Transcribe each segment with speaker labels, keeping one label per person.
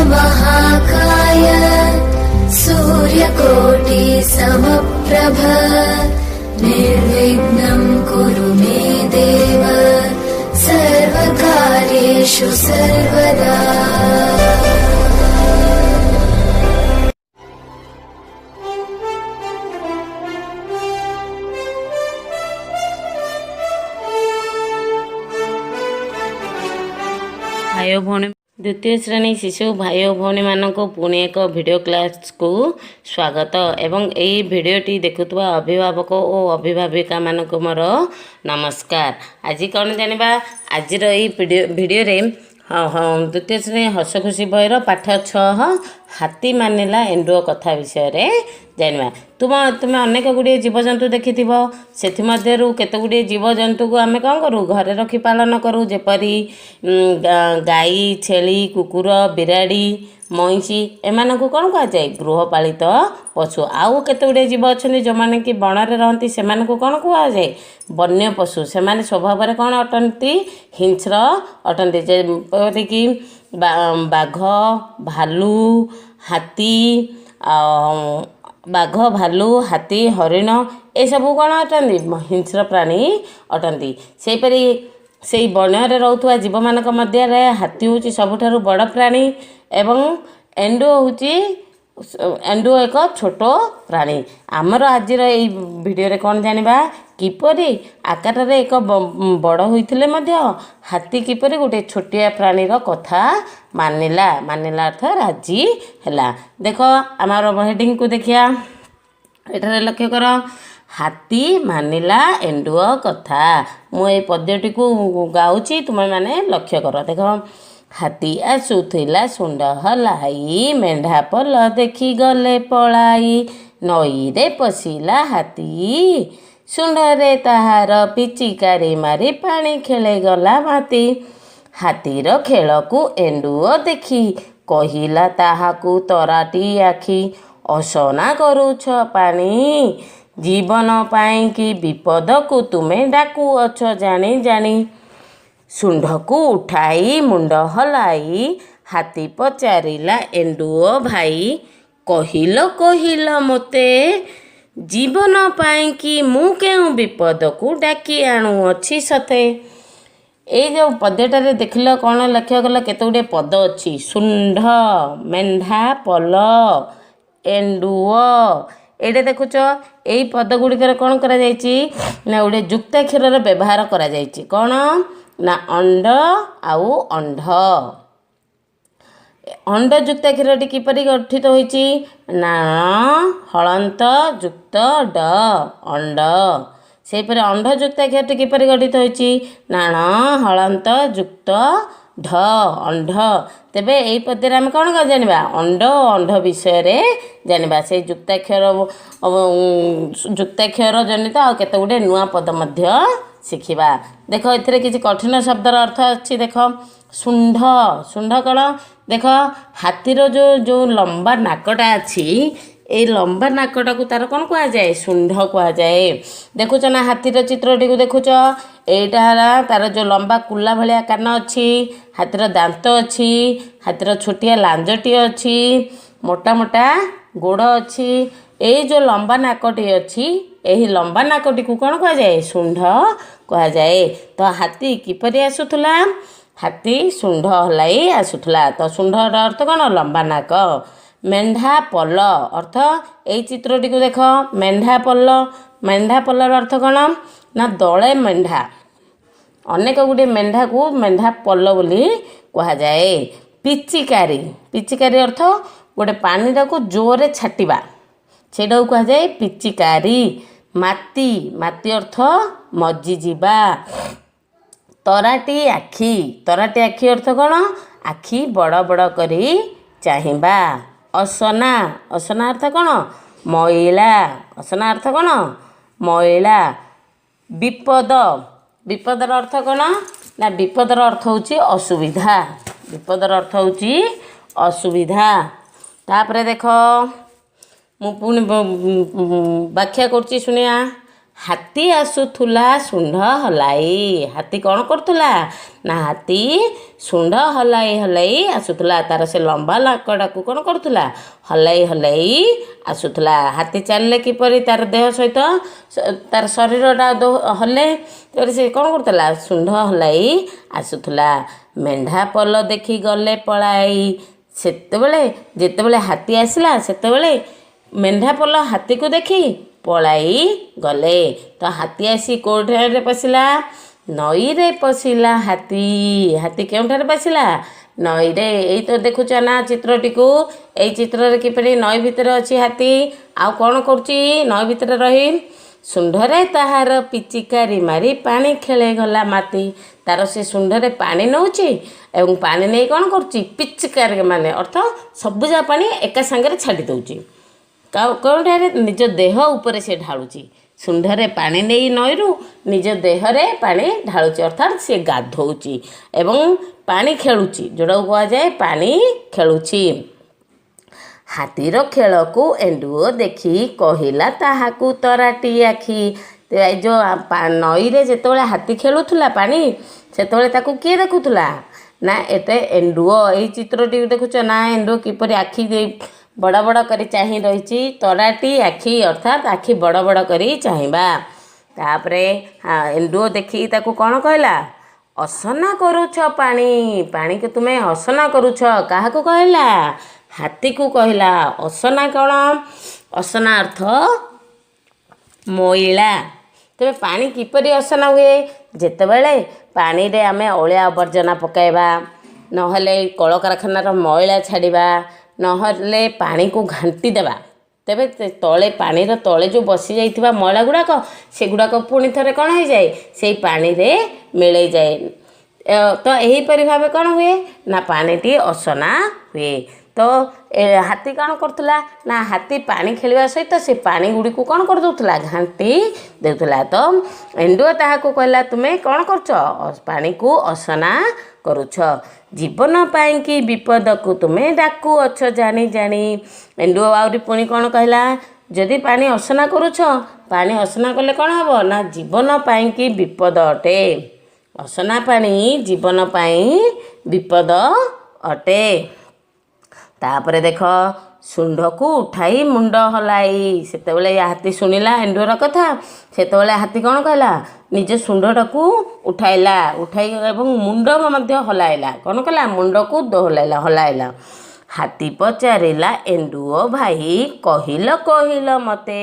Speaker 1: महाकाय, सूर्यकोटि समप्रभ। निर्विघ्नं कुरु मे देव, सर्वकार्येषु सर्वदा।
Speaker 2: ଭାଇ ଓ ଭଉଣୀ, ଦ୍ୱିତୀୟ ଶ୍ରେଣୀ ଶିଶୁ ଭାଇ ଓ ଭଉଣୀମାନଙ୍କୁ ପୁଣି ଏକ ଭିଡ଼ିଓ କ୍ଲାସ୍କୁ ସ୍ୱାଗତ ଏବଂ ଏହି ଭିଡ଼ିଓଟି ଦେଖୁଥିବା ଅଭିଭାବକ ଓ ଅଭିଭାବିକାମାନଙ୍କୁ ମୋର ନମସ୍କାର। ଆଜି କ'ଣ ଜାଣିବା? ଆଜିର ଏହି ଭିଡ଼ିଓରେ ହଁ, ଦ୍ୱିତୀୟ ଶ୍ରେଣୀ ହସଖୁସି ବହିର ପାଠ 6, ହାତୀ ମାନିଲା ଏଣ୍ଡୁଅ କଥା ବିଷୟରେ ଜାଣିବା। ତୁମେ ଅନେକ ଗୁଡ଼ିଏ ଜୀବଜନ୍ତୁ ଦେଖିଥିବ। ସେଥିମଧ୍ୟରୁ କେତେ ଗୁଡ଼ିଏ ଜୀବଜନ୍ତୁକୁ ଆମେ କ'ଣ କରୁ? ଘରେ ରଖି ପାଳନ କରୁ, ଯେପରି ଗାଈ, ଛେଳି, କୁକୁର, ବିରାଡ଼ି, ମଇଁଷି। ଏମାନଙ୍କୁ କ'ଣ କୁହାଯାଏ? ଗୃହପାଳିତ ପଶୁ। ଆଉ କେତେ ଗୁଡ଼ିଏ ଜୀବ ଅଛନ୍ତି, ଯେଉଁମାନେ କି ବଣରେ ରହନ୍ତି। ସେମାନଙ୍କୁ କ'ଣ କୁହାଯାଏ? ବନ୍ୟ ପଶୁ। ସେମାନେ ସ୍ୱଭାବରେ କ'ଣ ଅଟନ୍ତି? ହିଂସ୍ର ଅଟନ୍ତି। ଯେପରିକି ବାଘ, ଭାଲୁ, ହାତୀ। ଆଉ ବାଘ, ଭାଲୁ, ହାତୀ, ହରିଣ ଏସବୁ କ'ଣ ଅଟନ୍ତି? ହିଂସ୍ର ପ୍ରାଣୀ ଅଟନ୍ତି। ସେହିପରି ସେଇ ବଣରେ ରହୁଥିବା ଜୀବମାନଙ୍କ ମଧ୍ୟରେ ହାତୀ ହେଉଛି ସବୁଠାରୁ ବଡ଼ ପ୍ରାଣୀ ଏବଂ ଏଣ୍ଡୁଅ ଏକ ଛୋଟ ପ୍ରାଣୀ। ଆମର ଆଜିର ଏଇ ଭିଡ଼ିଓରେ କ'ଣ ଜାଣିବା? କିପରି ଆକାରରେ ଏକ ବଡ଼ ହୋଇଥିଲେ ମଧ୍ୟ ହାତୀ କିପରି ଗୋଟେ ଛୋଟିଆ ପ୍ରାଣୀର କଥା ମାନିଲା। ମାନିଲା ଅର୍ଥ ରାଜି ହେଲା। ଦେଖ, ଆମର ହେଡ଼ିଙ୍ଗକୁ ଦେଖିବା। ଏଠାରେ ଲକ୍ଷ୍ୟ କର, ହାତୀ ମାନିଲା ଏଣ୍ଡୁଅ କଥା। ମୁଁ ଏଇ ପଦ୍ୟଟିକୁ ଗାଉଛି, ତୁମେମାନେ ଲକ୍ଷ୍ୟ କର। ଦେଖ, ହାତୀ ଆସୁଥିଲା ଶୁଣ୍ଡ ହଲାଇ, ମେଣ୍ଢା ପଲ ଦେଖି ଗଲେ ପଳାଇ। ନଈରେ ପଶିଲା ହାତୀ, ଶୁଣ୍ଢରେ ତାହାର ପିଚିକାରି ମାରି ପାଣି ଖେଳେ ଗଲା ମାତି। ହାତୀର ଖେଳକୁ ଏଣ୍ଡୁଅ ଦେଖି କହିଲା ତାହାକୁ ତରାଟି ଆଖି, ଅସନା କରୁଛ ପାଣି, ଜୀବନ ପାଇଁକି ବିପଦକୁ ତୁମେ ଡାକୁଅଛ ଜାଣି ଜାଣି। ଶୁଣ୍ଢକୁ ଉଠାଇ ମୁଣ୍ଡ ହଲାଇ ହାତୀ ପଚାରିଲା ଏଣ୍ଡୁଅ ଭାଇ, କହିଲ କହିଲ ମୋତେ, ଜୀବନ ପାଇଁକି ମୁଁ କେଉଁ ବିପଦକୁ ଡାକି ଆଣୁଅଛି ସତେ? ଏଇ ଯେଉଁ ପଦ୍ୟଟାରେ ଦେଖିଲ, କ'ଣ ଲକ୍ଷ୍ୟ କଲ? କେତେ ଗୁଡ଼ିଏ ପଦ ଅଛି। ଶୁଣ୍ଢ, ମେଣ୍ଢା ପଲ, ଏଣ୍ଡୁଅ। ଏଇଟା ଦେଖୁଛ, ଏଇ ପଦ ଗୁଡ଼ିକରେ କ'ଣ କରାଯାଇଛି ନା ଗୋଟେ ଯୁକ୍ତାକ୍ଷରର ବ୍ୟବହାର କରାଯାଇଛି। କ'ଣ ନା ଅଣ୍ଡ ଆଉ ଅଣ୍ଢ। ଅଣ୍ଡ ଯୁକ୍ତାକ୍ଷରଟି କିପରି ଗଠିତ ହୋଇଛି ନା ଣ ହଳନ୍ତ ଯୁକ୍ତ ଡ, ଅଣ୍ଡ। ସେହିପରି ଅଣ୍ଢ ଯୁକ୍ତାକ୍ଷରଟି କିପରି ଗଠିତ ହୋଇଛି ନା ଣ ହଳନ୍ତ ଯୁକ୍ତ ଢ, ଅଣ୍ଢ। ତେବେ ଏଇ ପଦ୍ୟରେ ଆମେ କ'ଣ କ'ଣ ଜାଣିବା? ଅଣ୍ଡ ଓ ଅଣ୍ଢ ବିଷୟରେ ଜାଣିବା। ସେଇ ଯୁକ୍ତାକ୍ଷର ଜନିତ ଆଉ କେତେ ଗୁଡ଼ିଏ ନୂଆ ପଦ ମଧ୍ୟ ଶିଖିବା। ଦେଖ, ଏଥିରେ କିଛି କଠିନ ଶବ୍ଦର ଅର୍ଥ ଅଛି। ଦେଖ, ଶୁଣ୍ଢ। ଶୁଣ୍ଢ କ'ଣ? ଦେଖ, ହାତୀର ଯେଉଁ ଲମ୍ବା ନାକଟା ଅଛି, ଏଇ ଲମ୍ବା ନାକଟାକୁ ତାର କ'ଣ କୁହାଯାଏ? ଶୁଣ୍ଢ କୁହାଯାଏ। ଦେଖୁଛ ନା, ହାତୀର ଚିତ୍ରଟିକୁ ଦେଖୁଛ? ଏଇଟା ହେଲା ତାର ଯେଉଁ ଲମ୍ବା କୁଲା ଭଳିଆ କାନ ଅଛି, ହାତୀର ଦାନ୍ତ ଅଛି, ହାତୀର ଛୋଟିଆ ଲାଞ୍ଜଟିଏ ଅଛି, ମୋଟା ମୋଟା ଗୋଡ଼ ଅଛି। ଏଇ ଯେଉଁ ଲମ୍ବା ନାକଟି ଅଛି, ଏହି ଲମ୍ବା ନାକଟିକୁ କ'ଣ କୁହାଯାଏ? ଶୁଣ୍ଢ କୁହାଯାଏ। ତ ହାତୀ କିପରି ଆସୁଥିଲା? ହାତୀ ଶୁଣ୍ଢ ହଲାଇ ଆସୁଥିଲା। ତ ଶୁଣ୍ଢର ଅର୍ଥ କ'ଣ? ଲମ୍ବା ନାକ। ମେଣ୍ଢା ପଲ ଅର୍ଥ, ଏଇ ଚିତ୍ରଟିକୁ ଦେଖ, ମେଣ୍ଢା ପଲ। ମେଣ୍ଢା ପଲର ଅର୍ଥ କ'ଣ ନା ଦଳେ ମେଣ୍ଢା, ଅନେକ ଗୁଡ଼ିଏ ମେଣ୍ଢାକୁ ମେଣ୍ଢା ପଲ ବୋଲି କୁହାଯାଏ। ପିଚିକାରି। ପିଚିକାରି ଅର୍ଥ ଗୋଟେ ପାଣିଟାକୁ ଜୋରରେ ଛାଟିବା, ସେଇଟାକୁ କୁହାଯାଏ ପିଚିକାରି। ମାତି। ମାତି ଅର୍ଥ ମଜିଯିବା। ତରାଟି ଆଖି। ତରାଟି ଆଖି ଅର୍ଥ କ'ଣ? ଆଖି ବଡ଼ ବଡ଼ କରି ଚାହିଁବା। ଅସନା। ଅସନା ଅର୍ଥ କ'ଣ? ମଇଳା। ଅସନା ଅର୍ଥ କ'ଣ? ମଇଳା। ବିପଦ। ବିପଦର ଅର୍ଥ କ'ଣ ନା ବିପଦର ଅର୍ଥ ହେଉଛି ଅସୁବିଧା। ବିପଦର ଅର୍ଥ ହେଉଛି ଅସୁବିଧା। ତାପରେ ଦେଖ, ମୁଁ ପୁଣି ବ୍ୟାଖ୍ୟା କରୁଛି, ଶୁଣିଆ। ହାତୀ ଆସୁଥିଲା ଶୁଣ୍ଢ ହଲାଇ। ହାତୀ କ'ଣ କରୁଥିଲା ନା, ହାତୀ ଶୁଣ୍ଢ ହଲାଇ ହଲାଇ ଆସୁଥିଲା। ତାର ସେ ଲମ୍ବା ନାକଟାକୁ କ'ଣ କରୁଥିଲା? ହଲାଇ ହଲାଇ ଆସୁଥିଲା। ହାତୀ ଚାଲିଲେ କିପରି ତାର ଦେହ ସହିତ ତାର ଶରୀରଟା ହଲେ, ତେଣୁ ସେ କ'ଣ କରୁଥିଲା? ଶୁଣ୍ଢ ହଲାଇ ଆସୁଥିଲା। ମେଣ୍ଢା ପଲ ଦେଖି ଗଲେ ପଳାଇ। ସେତେବେଳେ ଯେତେବେଳେ ହାତୀ ଆସିଲା, ସେତେବେଳେ ମେଣ୍ଢା ପଲ ହାତୀକୁ ଦେଖି ପଳାଇ ଗଲେ। ତ ହାତୀ ଆସି କେଉଁଠାରେ ପଶିଲା? ନଈରେ ପଶିଲା ହାତୀ। ହାତୀ କେଉଁଠାରେ ପଶିଲା? ନଈରେ। ଏଇ ତ ଦେଖୁଛ ନା ଚିତ୍ରଟିକୁ? ଏଇ ଚିତ୍ରରେ କିପରି ନଈ ଭିତରେ ଅଛି ହାତୀ, ଆଉ କ'ଣ କରୁଛି ନଈ ଭିତରେ ରହି? ଶୁଣ୍ଢରେ ତାହାର ପିଚିକାରି ମାରି ପାଣି ଖେଳେ ଗଲା ମାତି। ତାର ସେ ଶୁଣ୍ଢରେ ପାଣି ନେଉଛି ଏବଂ ପାଣି ନେଇ କ'ଣ କରୁଛି? ପିଚିକାରି ମାନେ ଅର୍ଥ ସବୁଯାକ ପାଣି ଏକା ସାଙ୍ଗରେ ଛାଡ଼ି ଦେଉଛି। କେଉଁଠାରେ? ନିଜ ଦେହ ଉପରେ ସେ ଢାଳୁଛି। ଶୁଣ୍ଢରେ ପାଣି ନେଇ ନଈରୁ ନିଜ ଦେହରେ ପାଣି ଢାଳୁଛି, ଅର୍ଥାତ୍ ସେ ଗାଧଉଛି ଏବଂ ପାଣି ଖେଳୁଛି, ଯେଉଁଟାକୁ କୁହାଯାଏ ପାଣି ଖେଳୁଛି। ହାତୀର ଖେଳକୁ ଏଣ୍ଡୁଅ ଦେଖି କହିଲା ତାହାକୁ ତରାଟି ଆଖି। ଏ ଯେଉଁ ନଈରେ ଯେତେବେଳେ ହାତୀ ଖେଳୁଥିଲା ପାଣି, ସେତେବେଳେ ତାକୁ କିଏ ଦେଖୁଥିଲା ନା ଏତେ ଏଣ୍ଡୁଅ। ଏଇ ଚିତ୍ରଟି ଦେଖୁଛ ନା, ଏଣ୍ଡୁଅ କିପରି ଆଖି ଦେଇ ବଡ଼ ବଡ଼ କରି ଚାହିଁ ରହିଛି। ତରାଟି ଆଖି ଅର୍ଥାତ୍ ଆଖି ବଡ଼ ବଡ଼ କରି ଚାହିଁବା। ତାପରେ ଏଣ୍ଡୁଅ ଦେଖିକି ତାକୁ କ'ଣ କହିଲା? ଅସନା କରୁଛ ପାଣି, ପାଣିକୁ ତୁମେ ଅସନା କରୁଛ। କାହାକୁ କହିଲା? ହାତୀକୁ କହିଲା। ଅସନା କ'ଣ? ଅସନା ଅର୍ଥ ମଇଳା। ତେବେ ପାଣି କିପରି ଅସନା ହୁଏ? ଯେତେବେଳେ ପାଣିରେ ଆମେ ଅଳିଆ ଆବର୍ଜନା ପକାଇବା, ନହେଲେ କଳକାରଖାନାର ମଇଳା ଛାଡ଼ିବା, ନହେଲେ ପାଣିକୁ ଘାଣ୍ଟି ଦେବା, ତେବେ ତଳେ ପାଣିର ତଳେ ଯେଉଁ ବସିଯାଇଥିବା ମଇଳା ଗୁଡ଼ାକ, ସେଗୁଡ଼ାକ ପୁଣି ଥରେ କ'ଣ ହେଇଯାଏ? ସେଇ ପାଣିରେ ମିଳେଇଯାଏ। ତ ଏହିପରି ଭାବେ କ'ଣ ହୁଏ ନା ପାଣିଟି ଅସନା ହୁଏ। ତ ଏ ହାତୀ କ'ଣ କରୁଥିଲା ନା, ହାତୀ ପାଣି ଖେଳିବା ସହିତ ସେ ପାଣି ଗୁଡ଼ିକୁ କ'ଣ କରିଦେଉଥିଲା? ଘାଣ୍ଟି ଦେଉଥିଲା। ତ ଏଣ୍ଡୁଅ ତାହାକୁ କହିଲା, ତୁମେ କ'ଣ କରୁଛ? ପାଣିକୁ ଅସନା କରୁଛ। ଜୀବନ ପାଇଁକି ବିପଦକୁ ତୁମେ ଡାକୁଅଛ ଜାଣି ଜାଣି। ଏଣ୍ଡୁଅ ଆହୁରି ପୁଣି କ'ଣ କହିଲା? ଯଦି ପାଣି ଅସନା କରୁଛ, ପାଣି ଅସନା କଲେ କ'ଣ ହେବ ନା ଜୀବନ ପାଇଁକି ବିପଦ ଅଟେ। ଅସନା ପାଣି ଜୀବନ ପାଇଁ ବିପଦ ଅଟେ। ତାପରେ ଦେଖ, ଶୁଣ୍ଢକୁ ଉଠାଇ ମୁଣ୍ଡ ହଲାଇ। ସେତେବେଳେ ହାତୀ ଶୁଣିଲା ଏଣ୍ଡୁଅର କଥା। ସେତେବେଳେ ହାତୀ କ'ଣ କହିଲା? ନିଜ ଶୁଣ୍ଢଟାକୁ ଉଠାଇଲା, ଉଠାଇ ଏବଂ ମୁଣ୍ଡ ମଧ୍ୟ ହଲାଇଲା। କ'ଣ କଲା? ମୁଣ୍ଡକୁ ଦୋହଲାଇଲା, ହଲାଇଲା। ହାତୀ ପଚାରିଲା ଏଣ୍ଡୁଅ ଭାଇ, କହିଲ କହିଲ ମୋତେ।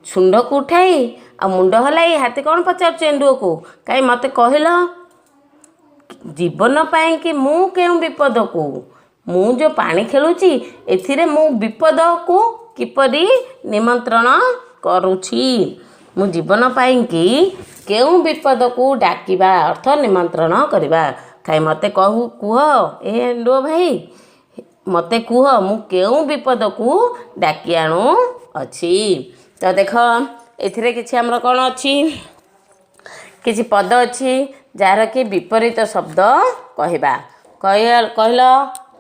Speaker 2: ଶୁଣ୍ଢକୁ ଉଠାଇ ଆଉ ମୁଣ୍ଡ ହଲାଇ ହାତୀ କ'ଣ ପଚାରୁଛି ଏଣ୍ଡୁଅକୁ? କାଇଁ ମୋତେ କହିଲ, ଜୀବନ ପାଇଁକି ମୁଁ କେଉଁ ବିପଦକୁ, ମୁଁ ଯେଉଁ ପାଣି ଖେଳୁଛି ଏଥିରେ ମୁଁ ବିପଦକୁ କିପରି ନିମନ୍ତ୍ରଣ କରୁଛି? ମୁଁ ଜୀବନ ପାଇଁକି କେଉଁ ବିପଦକୁ ଡାକିବା ଅର୍ଥ ନିମନ୍ତ୍ରଣ କରିବା। କାଇଁ ମୋତେ କହୁ କୁହ, ଏ ଏଣ୍ଡୁଅ ଭାଇ, ମୋତେ କୁହ ମୁଁ କେଉଁ ବିପଦକୁ ଡାକି ଆଣୁ ଅଛି? ତ ଦେଖ, ଏଥିରେ କିଛି ଆମର କ'ଣ ଅଛି? କିଛି ପଦ ଅଛି ଯାହାର କି ବିପରୀତ ଶବ୍ଦ କହିବା। କହିଲ,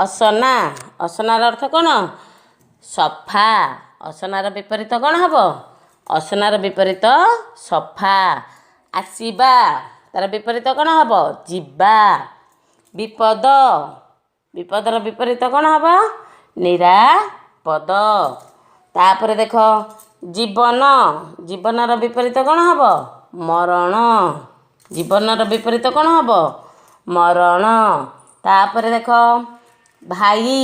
Speaker 2: ଅସନା। ଅସନାର ଅର୍ଥ କ'ଣ? ସଫା। ଅସନାର ବିପରୀତ କ'ଣ ହେବ? ଅସନାର ବିପରୀତ ସଫା। ଆସିବା, ତାର ବିପରୀତ କ'ଣ ହେବ? ଯିବା। ବିପଦ, ବିପଦର ବିପରୀତ କ'ଣ ହେବ? ନିରାପଦ। ତାପରେ ଦେଖ, ଜୀବନ। ଜୀବନର ବିପରୀତ କ'ଣ ହେବ? ମରଣ। ଜୀବନର ବିପରୀତ କ'ଣ ହେବ? ମରଣ। ତାପରେ ଦେଖ, ଭାଇ।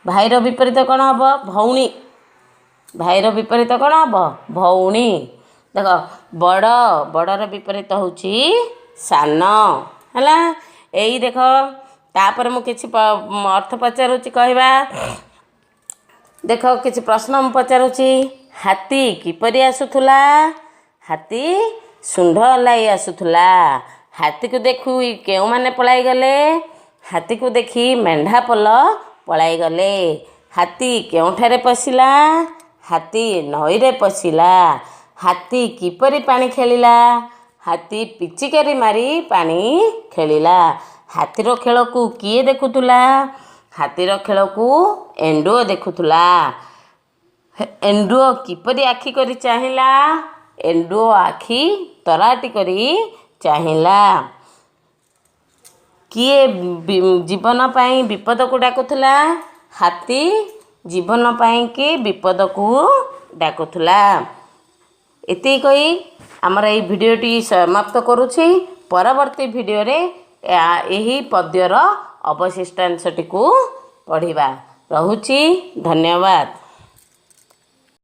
Speaker 2: ଭାଇର ବିପରୀତ କ'ଣ ହେବ? ଭଉଣୀ। ଭାଇର ବିପରୀତ କ'ଣ ହେବ? ଭଉଣୀ। ଦେଖ, ବଡ଼। ବଡ଼ର ବିପରୀତ ହେଉଛି ସାନ। ହେଲା, ଏଇ ଦେଖ। ତାପରେ ମୁଁ କିଛି ଅର୍ଥ ପଚାରୁଛି, କହିବା। ଦେଖ, କିଛି ପ୍ରଶ୍ନ ମୁଁ ପଚାରୁଛି। ହାତୀ କିପରି ଆସୁଥିଲା? ହାତୀ ଶୁଣ୍ଢ ହଲାଇ ଆସୁଥିଲା। ହାତୀକୁ ଦେଖୁ କେଉଁମାନେ ପଳାଇଗଲେ? ହାତୀକୁ ଦେଖି ମେଣ୍ଢା ପଲ ପଳାଇଗଲେ। ହାତୀ କେଉଁଠାରେ ପଶିଲା? ହାତୀ ନଈରେ ପଶିଲା। ହାତୀ କିପରି ପାଣି ଖେଳିଲା? ହାତୀ ପିଚିକାରି ମାରି ପାଣି ଖେଳିଲା। ହାତୀର ଖେଳକୁ କିଏ ଦେଖୁଥିଲା? ହାତୀର ଖେଳକୁ ଏଣ୍ଡୁଅ ଦେଖୁଥିଲା। ଏଣ୍ଡୁଅ କିପରି ଆଖି କରି ଚାହିଁଲା? ଏଣ୍ଡୁଅ ଆଖି ତରାଟି କରି ଚାହିଁଲା। କିଏ ଜୀବନ ପାଇଁ ବିପଦକୁ ଡାକୁଥିଲା? ହାତୀ ଜୀବନ ପାଇଁକି ବିପଦକୁ ଡାକୁଥିଲା। ଏତିକି କହି ଆମର ଏଇ ଭିଡ଼ିଓଟି ସମାପ୍ତ କରୁଛି। ପରବର୍ତ୍ତୀ ଭିଡ଼ିଓରେ ଏହି ପଦ୍ୟର ଅବଶିଷ୍ଟାଂଶଟିକୁ ପଢ଼ିବା। ରହୁଛି, ଧନ୍ୟବାଦ।